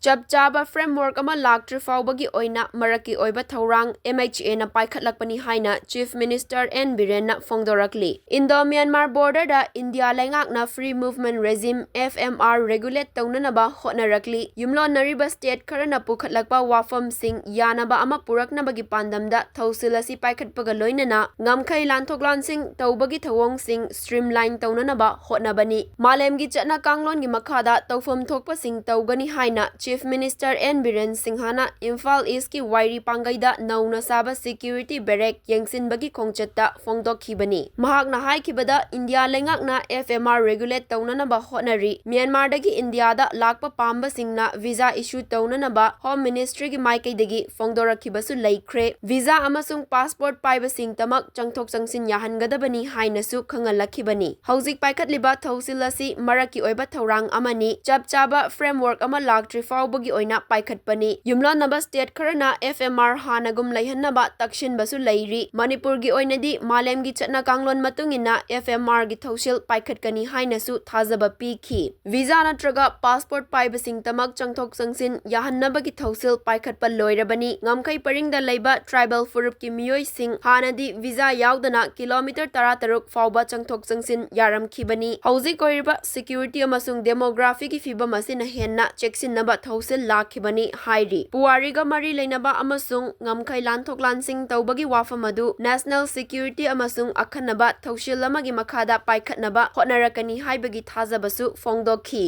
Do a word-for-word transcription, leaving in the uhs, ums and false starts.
ꯆꯞ ꯆꯥꯕ framework ꯑꯃ ꯂꯥꯛꯇ꯭ꯔꯤ ꯐꯥꯎꯕꯒꯤ ꯑꯣꯏꯅ ꯃꯔꯛꯀꯤ ꯑꯣꯏꯕ ꯊꯧꯔꯥꯡ M H A ꯅ ꯄꯥꯏꯈꯠꯂꯛꯄꯅꯤ ꯍꯥꯏꯅ Chief Minister N ꯕꯤꯔꯦꯟꯅ ꯐꯣꯡꯗꯣꯔꯛꯂꯤ꯫ Indo Myanmar border ꯗ ꯏꯟꯗꯤꯌꯥ ꯂꯩꯉꯥꯛꯅ Free Movement Regime, F M R, regulate ꯇꯧꯅꯅꯕ ꯍꯣꯠꯅꯔꯛꯂꯤ꯫ ꯌꯨꯝꯂꯣꯟꯅꯔꯤꯕ state ꯈꯔꯅ ꯄꯨꯈꯠꯂꯛꯄ ꯋꯥꯐꯝꯁꯤꯡ ꯌꯥꯅꯕ ꯑꯃ ꯄꯨꯔꯛꯅꯕꯒꯤ ꯄꯥꯟꯗꯝꯗ ꯊꯧꯁꯤꯜ ꯑꯁꯤ ꯄꯥꯏꯈꯠꯄꯒ ꯂꯣꯏꯅꯅ ꯉꯝꯈꯩ ꯂꯥꯟꯊꯣꯛ ꯂꯥꯟꯁꯤꯡ ꯇꯧꯕꯒꯤ ꯊꯧꯑꯣꯡꯁꯤꯡ streamline ꯇꯧꯅꯅꯕ ꯍꯣꯠꯅꯕꯅꯤ꯫ ꯃꯥꯂꯦꯝꯒꯤ ꯆꯠꯅ ꯀꯥꯡꯂꯣꯟꯒꯤ ꯃꯈꯥꯗ ꯇꯧꯐꯝ ꯊꯣꯛꯄꯁꯤꯡ ꯇꯧꯒꯅꯤ ꯍꯥꯏꯅ Chief Minister N ꯕꯤꯔꯦꯟ ꯁꯤꯡꯍꯅ ꯏꯝꯐꯥꯜ East ꯀꯤ ꯋꯥꯏꯔꯤ ꯄꯥꯡꯒꯩꯗ ꯅꯧꯅ ꯁꯥꯕ security barrack ꯌꯦꯡꯁꯤꯟꯕꯒꯤ ꯈꯣꯡꯆꯠꯇ ꯐꯣꯡꯗꯣꯛꯈꯤꯕꯅꯤ꯫ ꯃꯍꯥꯛꯅ ꯍꯥꯏꯈꯤꯕꯗ, ꯏꯟꯗꯤꯌꯥ ꯂꯩꯉꯥꯛꯅ F M R regulate ꯇꯧꯅꯅꯕ ꯍꯣꯠꯅꯔꯤ꯫ ꯃ꯭ꯌꯥꯟꯃꯥꯔꯗꯒꯤ ꯏꯟꯗꯤꯌꯥꯗ ꯂꯥꯛꯄ ꯄꯥꯝꯕꯁꯤꯡꯅ visa issue ꯇꯧꯅꯅꯕ Home Ministry ꯒꯤ ꯃꯥꯏꯀꯩꯗꯒꯤ ꯐꯣꯡꯗꯣꯔꯛꯈꯤꯕꯁꯨ ꯂꯩꯈ꯭ꯔꯦ꯫ Visa ꯑꯃꯁꯨꯡ passport ꯄꯥꯏꯕꯁꯤꯡꯇꯃꯛ ꯆꯪꯊꯣꯛ ꯆꯪꯁꯤꯟ ꯌꯥꯍꯟꯒꯗꯕꯅꯤ ꯍꯥꯏꯅꯁꯨ ꯈꯪꯍꯜꯂꯛꯈꯤꯕꯅꯤ꯫ ꯍꯧꯖꯤꯛ ꯄꯥꯏꯈꯠꯂꯤꯕ ꯊꯧꯁꯤꯜ ꯑꯁꯤ ꯃꯔꯛꯀꯤ ꯑꯣꯏꯕ ꯊꯧꯔꯥꯡ ꯑꯃꯅꯤ꯫ ꯆꯞ ꯆꯥꯕ framework ꯑꯃ ꯂꯥꯛꯇ꯭ꯔꯤ ꯐꯥꯎꯕꯒꯤ ꯑꯣꯏꯅ ꯄꯥꯏꯈꯠꯄꯅꯤ꯫ ꯌꯨꯝꯂꯣꯟꯅꯕ state ꯈꯔꯅ F M R ꯍꯥꯟꯅꯒꯨꯝ ꯂꯩꯍꯟꯅꯕ ꯇꯛꯁꯤꯟꯕꯁꯨ ꯂꯩꯔꯤ꯫ ꯃꯅꯤꯄꯨꯔꯒꯤ ꯑꯣꯏꯅꯗꯤ ꯃꯥꯂꯦꯝꯒꯤ ꯆꯠꯅ ꯀꯥꯡꯂꯣꯟ ꯃꯇꯨꯡ ꯏꯟꯅ F M R ꯒꯤ ꯊꯧꯁꯤꯜ ꯄꯥꯏꯈꯠꯀꯅꯤ ꯍꯥꯏꯅꯁꯨ ꯊꯥꯖꯕ ꯄꯤꯈꯤ꯫ Visa ꯅꯠꯇ꯭ꯔꯒ passport ꯄꯥꯏꯕꯁꯤꯡꯇꯃꯛ ꯆꯪꯊꯣꯛ ꯆꯪꯁꯤꯟ ꯌꯥꯍꯟꯅꯕꯒꯤ ꯊꯧꯁꯤꯜ ꯄꯥꯏꯈꯠꯄ ꯂꯣꯏꯔꯕꯅꯤ꯫ ꯉꯝꯈꯩ ꯄꯔꯤꯡꯗ ꯂꯩꯕ tribal ꯐꯨꯔꯨꯞꯀꯤ ꯃꯤꯑꯣꯏꯁꯤꯡ ꯍꯥꯟꯅꯗꯤ visa ꯌꯥꯎꯗꯅ kilometre ꯇꯔꯥꯇꯔꯨꯛ ꯐꯥꯎꯕ ꯆꯪꯊꯣꯛ ꯆꯪꯁꯤꯟ ꯌꯥꯔꯝꯈꯤꯕꯅꯤ꯫ ꯍꯧꯖꯤꯛ ꯑꯣꯏꯔꯤꯕ security ꯑꯃꯁꯨꯡ demography ꯒꯤ ꯐꯤꯕꯝ ꯑꯁꯤꯅ ꯍꯦꯟꯅ ꯆꯦꯛꯁꯤꯟꯅꯕ ꯊꯧꯁꯤꯜ ꯂꯥꯛꯈꯤꯕꯅꯤ ꯍꯥꯏꯔꯤ꯫ ꯄꯨꯋꯥꯔꯤꯒ ꯃꯔꯤ ꯂꯩꯅꯕ ꯑꯃꯁꯨꯡ ꯉꯝꯈꯩ ꯂꯥꯟꯊꯣꯛ ꯂꯥꯟꯁꯤꯡ ꯇꯧꯕꯒꯤ ꯋꯥꯐꯝ ꯑꯗꯨ national security ꯑꯃꯁꯨꯡ ꯑꯈꯟꯅꯕ ꯊꯧꯁꯤꯜ ꯑꯃꯒꯤ ꯃꯈꯥꯗ ꯄꯥꯏꯈꯠꯅꯕ ꯍꯣꯠꯅꯔꯛꯀꯅꯤ ꯍꯥꯏꯕꯒꯤ ꯊꯥꯖꯕꯁꯨ ꯐꯣꯡꯗꯣꯛꯈꯤ꯫